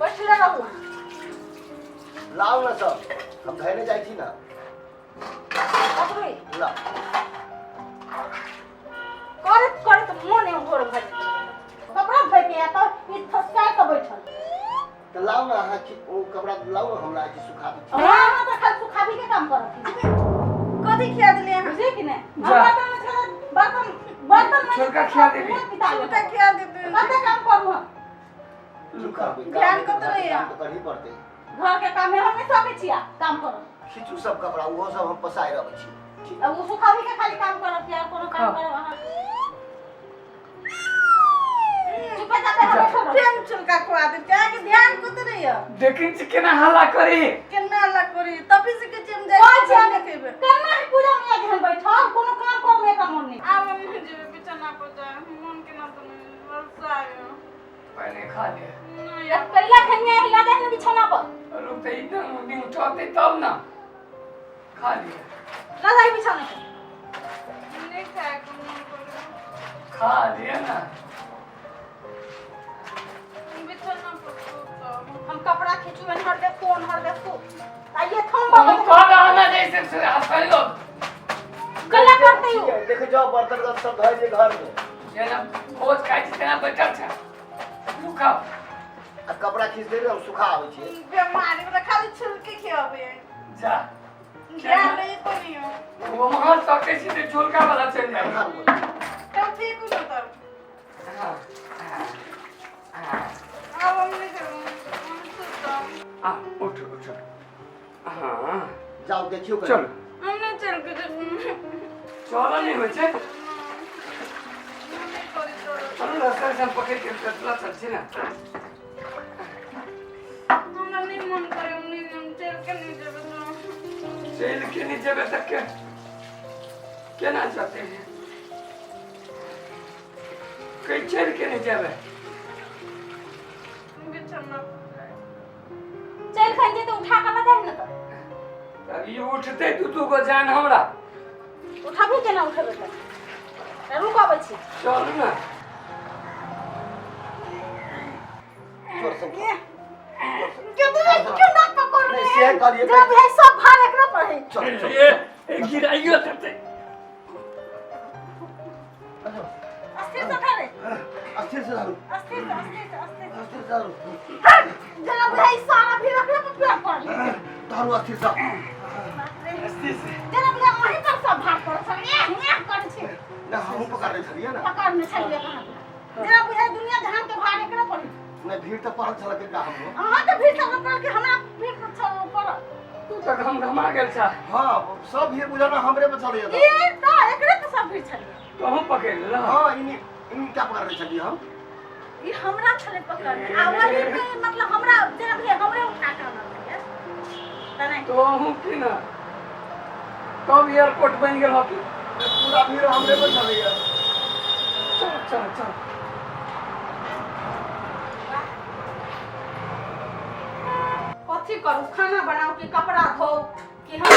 बैठले रहू। लाउ ने सब, हम धैने जाइ छी ना। पकड़ू। ला। करैत करैत मोन घोर भऽ जेतै। कपड़ा धोइके आ तऽ ई थसका कऽ बैठल। तऽ लाउ ने अहाँ, ओ कपड़ा लाउ ने, हमरा जे सुखा दै छी। हाँ हाँ, तऽ खाली सुखाबी के काम करत। कथी खिया देलियै अहाँ? बुझलियै कि नहि? जा। हम बर्तन में छलै, बर्तन बर्तन में। छोलका खिया देबी। छोलका खिया देबै। कते काम करू हम? सुखाबै। ध्यान कतऽ रहैया? काम तऽ करही पड़तै। घर के काम में हम नहीं सकै छियै काम करब। खींचू सब कपड़ा, ओहो सब हम पसारि अबै छी। अब ओ सुखाबी के खाली काम करब या कोनो काम हाँ। करब अहाँ? चुपे चापे हम बैठल रहब। फेर छुलका खुआ दे, अहाँके ध्यान कतऽ रहैया? देखै छी केना हल्ला करी। केना हल्ला करी? तभी से के हम जाइ कोइ छी, छै हम खेबै। केना ही पूजा में जेहन बैठल, कोनो काम करब में एकरा मन नहीं। आब हम नहि जेबै बिछौना पर जाय, मन केना तऽ नहि ललसा आबि। पहिले खा ले। नहि। कैला खनिया हिला दे ने बिछौना पर। रुक तऽ, ई डिंग उठौतै तब ने खा लिअ। ना जाई बिछौना पर। नहि खायके मन करे। खा लिअ ने। बिछौना पर सुतब। हम कपड़ा खींचू, एनहर देखू, ओनहर देखू, आ ये थम हम बाबा। कह रहा ना जैसे से हंसैलो। कला करते हो। देख जाओ, बर्तन का सब धर जे घर में। जेना भोज खाइ छी तेना बैठल छै, रुक खाओ। आ कपड़ा खींच दे, हम सुखा आबै छी। बेमारी वाला खाली छुलके खियाबै। जा। ध्यान नहीं को नहीं हो। वो वहाँ तकै छी तऽ झोलका वाला चलि जाइ। तब ठीक हो तब। हाँ। आब हम नहीं जेबै, हम सुतब। आ उठ उठ, हाँ। जाओ, देखियो कनी। चल। हम नहीं चल के जेबै। चल, नहि होइ छै। नहीं करी चल। चलू, रास्ता से हम पकड़ि के चल चल छी ने। हमरा नहीं मन करे, हम नहीं, हम चल के नहीं जेबै तो। चलि के नहि जेबै तऽ के केना जेतै? कहीं चलि के नहि जेबै? बिछौना पर जाय। चल खन जे तो उठा के लगा ने तऽ। तब ई उठतै दू दू गो जान हमरा। उठाबू, केना उठेबै तऽ? रुक, अबै छी। चलू ने। जोर से उठाओ। क्यों ना पकड़ नहीं, से कहलियै। जब है सब भार एकरा पर है। चल चल। ए ए, गिराइयो देतै। अस्थिर से उठा रे। अस्थिर से धरू। अस्थिर से, अस्थिर से, अस्थिर से। अस्थिर से धरू। जेना बुझाइ सारा भीड़ एकरा पर पूरा पड़ल। धरू अस्थिर से। अस्थिर से। जेना बुझाइ अहीं पर सब भार पड़ल छल, एह एह करै छै। ना, हमहूँ पकड़ने छलियै ने। पकड़ने छलियै कहाँ? जेना बुझाइ दुनिया जहान के भार एकरा पर है। नहि, भीड़ तऽ पड़ल छल कनिटा हमरो। अहाँ के भीड़ सब पड़ल कि हमरा भीड़ पर छल पड़ल? तू तऽ घम घमा गेल छा। हाँ, सब भीड़ बुझल ने हमरे पर छलैया तऽ। ई तऽ एकरे तऽ सब भीड़ छलियै। तोहूँ पकड़ि लेलह? हाँ, इनी इनका पकड़ने छलियै हम। ई हमरा छलै पकड़ने आ वही पे, मतलब हमरा जेना बुझाइ हमरे उठा के आनल छलियै तऽ नहि। तोहूँ की ना कब एयरपोर्ट बनि गेल हकी। पूरा भीड़ हमरे पर छलैया। चल चल चल। कथी करू? खाना बनाऊ कि कपड़ा धोऊ कि हम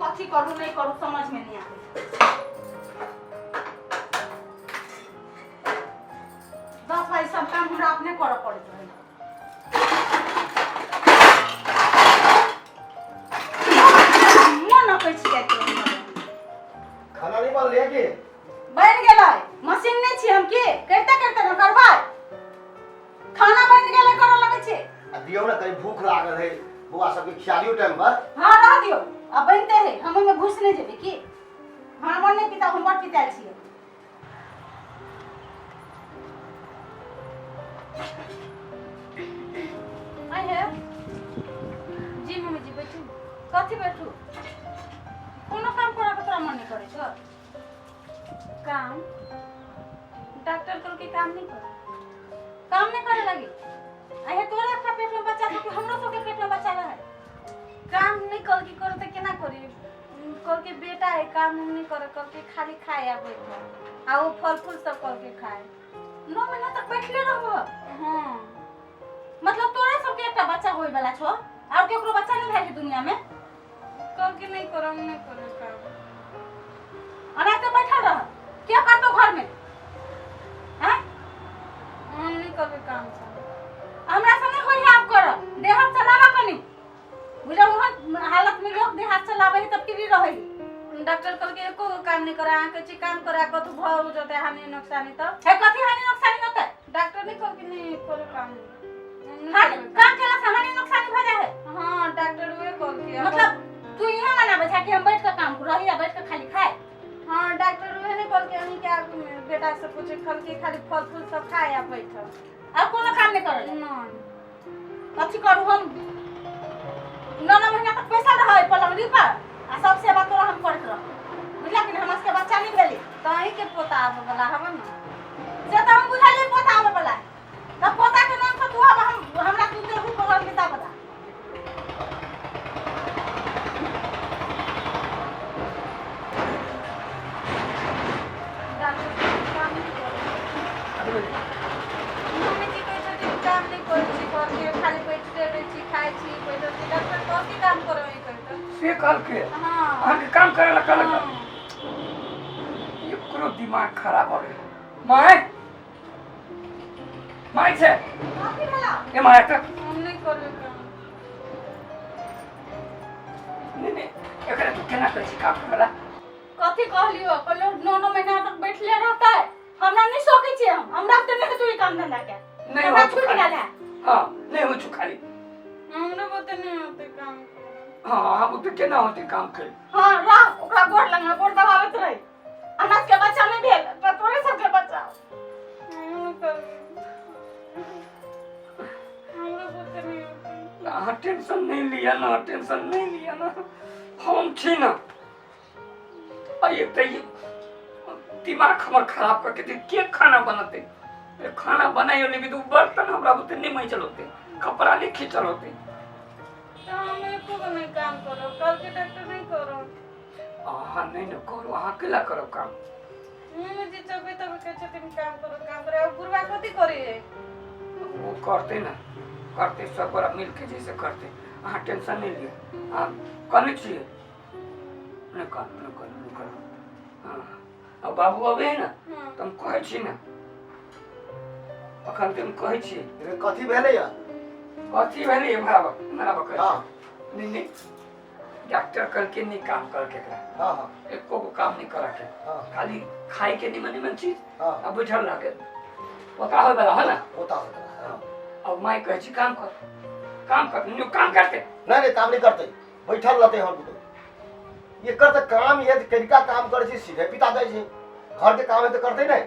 कथी करू, नहीं करू, समझ में नहीं आबै। 10 भाई सब काम हमरा अपने करऽ पड़ैत रहे। मन अकै छियै के। खाना नहीं बनलै की? बनि गेलै। मशीन नहि छी हम की करिते करिते ने करबै? खाना बनि गेलै, करऽ लगै छी। आ दियौ ने कनी, भूख लागल है। बौआ सबके खिया दियौ टाइम पर। हाँ, रह दियौ, आ बनिते है। हम ओहिमे घुसि नहि जेबै की। हमरा मन नहि पिता, हम बड़ पितायल छियै। आइ हे। जी मम्मी जी, बैठू। कथी बैठू? कोनो काम करऽ के तोरा मन नहि करै छौ? काम? डॉक्टर कहलकै काम नहीं कर। काम नहि करे लगी? आइ हे, तोरे एकटा पेट में बच्चा छौ कि हमरो सबके पेट में बच्चा रहै? काम नहीं कहलकै करो तऽ केना करी? कहलकै बेटा है, काम उम नहीं करे कहलकै, खाली खाए आ बैठो आ वो फल फूल सब कहलकै खाए। 9 महीना तक बैठले रहबो? हाँ। मतलब तोरे सबके एकटा बच्चा होय वाला छौ, और केकरो बच्चा नहीं भेल दुनिया में? कहलकै नहीं करो, हम नहीं करो काम। अनाते बैठल रह, के करतो घर में हैं? हम नहीं करबै काम सब। हमरा से नहीं होय है आब करल। करब देह हाथ चलाबऽ कनी बुझा ओहन हालत में लोग देह हाथ चलाबै है तब फ्री रहै है। डॉक्टर कहलकै एको गो काम नहि करा, अहाँ कहै छी काम करा, कतहु भऽ जेतै हानि नुकसानी तऽ। हे कथी हानि नुकसानी होतै? डॉक्टर नहि कहलकै नहि करू काम। नहि हानि करबै। काम केला से हानि नुकसानी भऽ जाइ है। हाँ, डॉक्टर उहे कहलकै। मतलब तू इहे मनाबै छै कि हम बैठ के काम रही आ बैठ के खाली खाए? हाँ, डॉक्टर उहे नहि कहलकै, अहीं के आगू मे बेटा से पूछे, कहलकै खाली फल फूल सब खाए आ बैठल आ कोनो काम नहि करल। नहि। कथी करू हम? 9 9 महीना तक पैसा रहै पलंगड़ी पर आ सब सेवा तोरा हम करैत रह, बुझला कि नहि? हमरा सबके बच्चा नहि भेलै। तऽ अहीं के पोता आबे वाला हवे ने। से तऽ हम बुझलियै पोता आबै बला है। तऽ पोता के नाम पर तू आब हम हमरा तू देहू पलंग बिता बता। डॉक्टर काम नहि करै। मम्मी जी कहै छथिन काम नहि करै छी, घरके खाली बैठले रहै छी, खाइ छी, बैठल छी। डॉक्टर कहलकै काम करै कहै। से कहलकै? हाँ। अहाँके काम करे ला कहलक? हाँ। एकरो दिमाग खराब हो गेल। माय, माय छै। कथी भेला? ए माय, तऽ हम नहि करबै काम। नहि नहि, एकरा तू केना कहै छी काम करे ला? कथी कहलियो? कहलियो 9 9 महीना तक बैठले रहतै? हमरा नहि सकै छियै हम, हमरा तऽ नहि हेतौ ई काम धंधा के। नहि हमरा होतौ छूटि खाली। गेल है। हाँ, नहि होइ छौ खाली। हमरो बुते नहि होतै काम करब। हाँ, हम तऽ केना होतै काम कर? हाँ, रह ओकरा गोड़ लग, गोड़ दबाबैत रही। हमरा सबके बच्चा नहि भेल तऽ तोरे सबके बच्चा। हम नहि करबै, हमरो बुते नहि होतै। अहाँ टेंशन नहीं लिअ ना, टेंशन नहीं लिअ ना, हम छी ना। आ एक तऽ ई दिमाग हमर खराब करके दे। के खाना बनते? ए, खाना बनाइयो लेबी तऽ उ बर्तन हमरा बुते नहि मचल होते, कपड़ा नहि खींचल होते। तऽ हम एको गो नहि काम करब, कहलकै डॉक्टर नहि करब। अहाँ नहि ने करू, अहाँ केला करब काम? मम्मी जी चौबे तब कहै छथिन काम करू, काम करू। आ बुढ़वा कथी करै है? वो करते ना, करते, सब गोरा मिलके जैसे करते। अहाँ टेंशन नहीं लिअ। अहाँ कहने छियै नहि करू, नहि करू, नहि करू। हाँ, आ बाबू अबै है ने तऽ हम कहै छी ने, अखन तऽ हम कहै छी। रे, कथी भेलै या? कथी भेलै? इम्हर आबऽ, इम्हर आबऽ, कहै हाँ। छी। नहीं नहीं, डॉक्टर कहलकै नहीं काम करके एकरा। हाँ हाँ एको गो काम नहीं करे के। खाली खाए के निमन निमन चीज आ बैठल रह के। पोता होय वाला है ना? पोता हो गेला, हाँ। अब माय कहै छी काम कर, काम कर, न्यू काम करते। नहीं नहीं, काम नहीं करते, बैठल रहते हमर पुतोहु। एकर तऽ काम ये कनिका काम करै छै, सीधे पिता जाइ छै। घर के काम है तऽ करते नहीं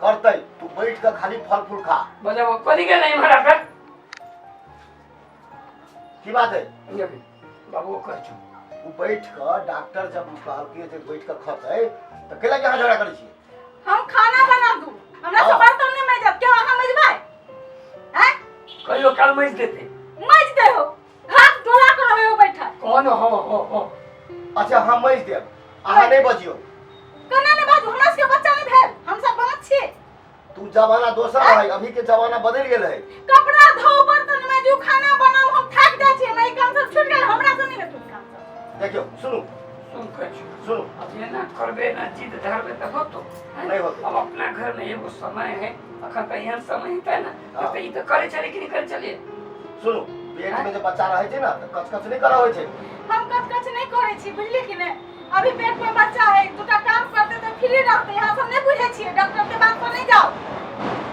करते। तू बैठ के खाली फल फूल खा। बजाबो कथी गेलै इम्हर आके? की बात है? बाबू कहै छौ। ओ बैठ के डॉक्टर जब कहलकै जे बैठ के खतै तऽ कैला के अहाँ झगड़ा करै छियै? हम खाना बना दू, हमरा से बर्तन नहीं मजब। क्यों, अहाँ मजबै हैं? कहियो काल मजि देते। मज दे हो, हाथ डोला कर रहे हो बैठा। कौन हो हो हो? अच्छा, हम मजि देब, अहाँ नहि बजियौ। केना नहीं बाजू? हमरा सबके बच्चा नहीं भेल, हम सब बाँझ छियै। तू जमाना दोसर है, अभी के जमाना बदलि गेल है। कपड़ा धो, बर्तन माजू, खाना बनाऊ, हम थाकि जाइ छियै। हमरा ई काम सब छूटि गेल, हमरा से नहीं हेतौ ई काम सब। देखियौ, सुनू। सुन, कहै छौ। सुनू। अब एना करबे ना, जिद धरबे तऽ होतो हैं? नहि होतै। अब अपना घर में एगो समय है, अखन तऽ एहन समय हेतै ने। हाँ। तऽ ई तऽ करै छलै कि नहि करै छलियै? सुनू, पेट में जे बच्चा रहै छै ने तऽ कचकच नहि करै होइ छै। हम कच कच नहीं करै छी, बुझलियै कि नहि? अभी पेट में बच्चा है, दूटा काम करते तऽ फ्री रहते। यहाँ सब नहीं बुझै छियै, डॉक्टर के बात पर नहीं जाओ।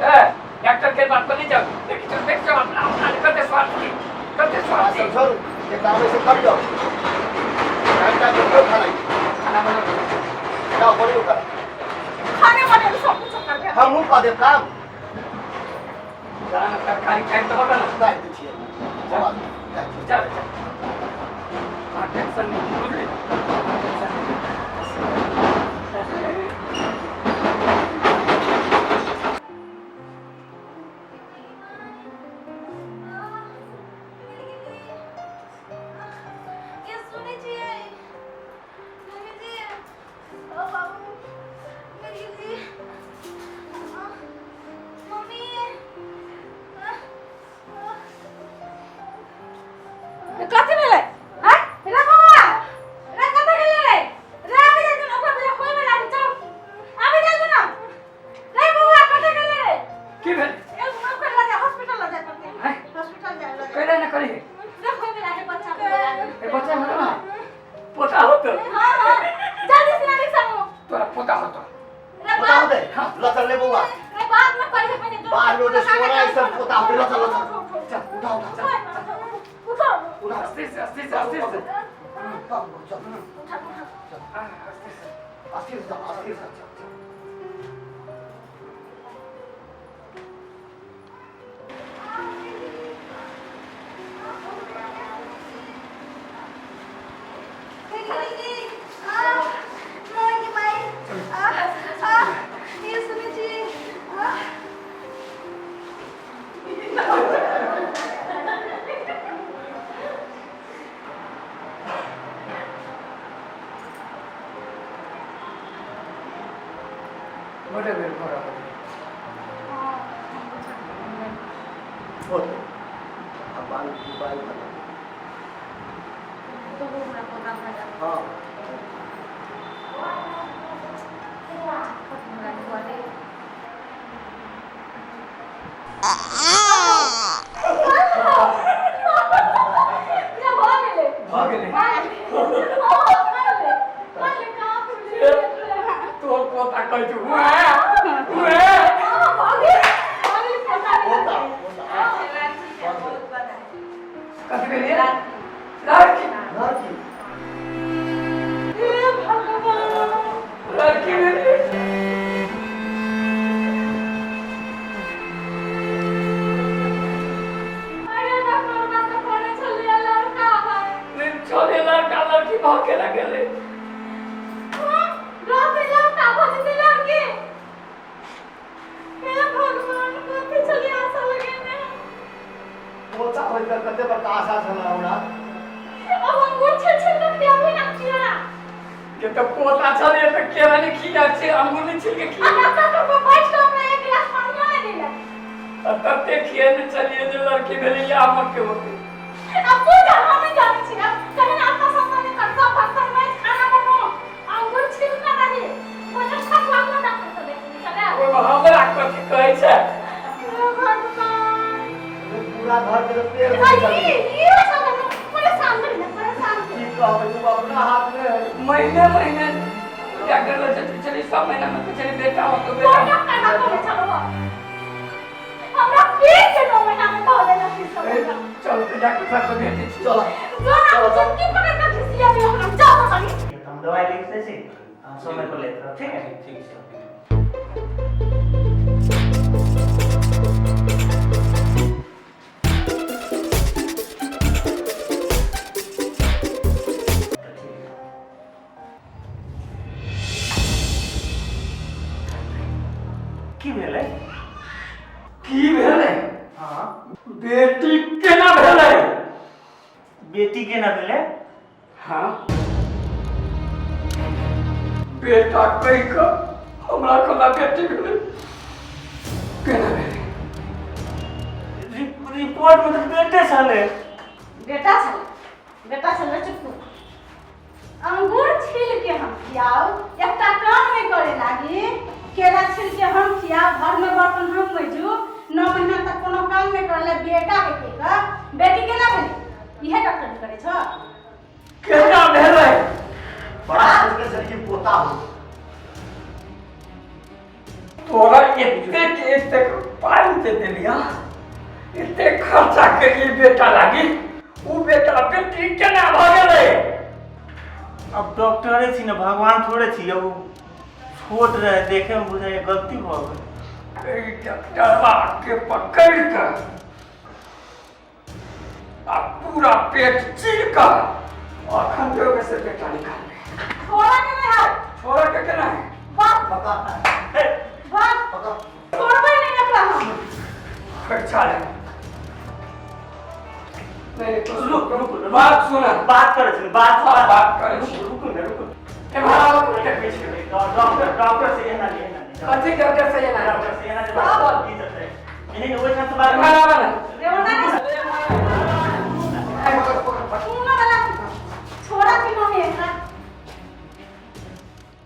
ए, डॉक्टर के बात पर नहीं जाओ। देखी चल, देख चल, अपना अपना कते स्वार्थी, कते आ स्वार्थी। सब छोड़ू, जे काम है से करियौ। टाइम टाइम पर खाना खाना बनाओ। जाओ, बनियौ खाना। खाने बने सब कुछ करबै। हमहूँ कऽ देब काम। जरा ना तरकारी काटि देबऽ ना। काटि दै छियै। बौआ, काटि दै। चल चल, हाँ, टेंशन नहीं, बुझली? टेंशन नहीं। के सुनै छियै? मम्मी जी, ओ बाबू, मेरी जी, मम्मी। कथी भेलै हैं? रे बौआ, रे, कतऽ गेलै रे? रे, आबि जाइ ना, ओकरा बजे होय वाला है, चल आबि जाइ ना। रे बौआ, कतऽ गेलै रे? की भेल? ए, ओकरा लऽ जा, हॉस्पिटल लऽ जा पड़तै। हैं? हॉस्पिटल जाय लऽ जा। कैला ना में सोना ई सब पोता होते। चल चल चल, उठा उठा उठो उठा, अस्थिर से, अस्थिर से, अस्थिर से। चल उठा उठा। अस्थिर से। अस्थिर से, अस्थिर से, चल चल। बड़े बेर भऽ रहल है। होते भगवान की कृपा ही बना। तो वो हमरा पोता भऽ जायत। हाँ। हमरा घरे जा भऽ गेलै। भऽ गेलै। भऽ गेलै, भऽ गेलै, कहाँ फुटलै? तोहर पोता कहै छौ उहे उहे। हाँ, भऽ गेल, भऽ गेल पोता। पोता पोता। बहुत बधाई। कथी भेलियै? लड़की। लड़की। हे भगवान। लड़की भेलियै। अरे डॉक्टर बात तऽ कहने छलियै लड़का है। नहि छलै लड़का, लड़की भऽ केना गेलै? रहतै लड़का, भऽ जेतै लड़की। हे भगवान, कथी छलियै आशा लगेने? पोता होय तऽ कते बड़का आशा छल हमरा। अब अंगूर छिल छिल कऽ खियाबी ना खिया। के तऽ पोता छलै तऽ केरा नहि खिया छै, अंगूर नहि छिल के आ खिया। डॉक्टर पर बैठ कऽ हमरा एक गिलास पानियो नहि देलक। आ तते खियेने छलियै जे लड़की भेलै, या हमर के होतै? अब तू जा, हम नहि जानै छी। अब कहीं ना आपका सपना नहीं करता। बर्तन में खाना बनो, अंगूर छिल कर रही बोले ठकुआ को डॉक्टर से देखने चले। ओहिमे हमरा कथी कहै छै? हे भगवान। पूरा घर के तऽ पेड़ आ ई ई सब परेशान करी ना, परेशान की करी। कहबै, तू अपना हाथ में है। महीने महीने डॉक्टर लग जाइ छलियै, सब महीना मे कहै छलियै बेटा होतौ, कोन बेटा। डॉक्टर ना कहने छलौ? हमरा पीट के 9 महीना में धऽ देलक ई सब। ए, चल तऽ डॉक्टर साहब के भेजै छी। चल। जो ना चुटकी पकड़ के घिसिया भी हमरा, जाओ तनी। तो हम दवाई लिख दै छी, अहाँ समय पर लेते रहब, ठीक है? ठीक छै। तऽ ठीक है। की भेलै? की भेलै? हँ। बेटी केना भेलै? बेटी केना भेलै? हाँ, बेटा कहि कऽ हमरा कोना बेटी भेलै? केना भेलै? रिपोर्ट में तऽ बेटे छलै। बेटा छलै, बेटा छलै। चुप। अंगूर छील के हम खियाउ, एकटा काम नहि करे लागी। केला छील के हम खियाउ, घर में बर्तन हम मजू, 9 महीना तक कोनो काम नहि करले, बेटा है के का बेटी केना भेलै? इहे डॉक्टर करे छ। केना भेलै? बड़ा सोचने छली कि पोता हो। तोरा एतेक एतेक पाइ दे देलिया, एतेक खर्चा करिए बेटा लागी, उ बेटा बेटी केना भऽ गेलै? अब डॉक्टरे छी ने, भगवान थोड़े छी। अब उ छोट रहे, देखे में बुझाइ गलती भऽ गेल। एहि डॉक्टरवा के पकड़ कऽ आ पूरा पेट चीर कऽ अखन तो ओहिमे से बेटा निकालबै। छोड़ा के नहीं है। छोड़ा के केना है? वाह। पका। वाह। पका। छोड़बै नहीं एकरा हम। खर्चा ले नहीं तो रुक रुक। बात सुना। बात करै छी, बात। हाँ, बात करै छी। रुकू ने, रुकू। एम्हर आबऽ, तोरा देखै छियै। डॉक्टर, डॉक्टर से एना नहीं, एना नहीं। कथी डॉक्टर से एना? डॉक्टर से एना नहीं, बात की चलते एने ओहिठाम से बात। एम्हर आबऽ ने। रेवना। अरे, एम्हर आबऽ। सुनो वाला, छोड़ा के ना।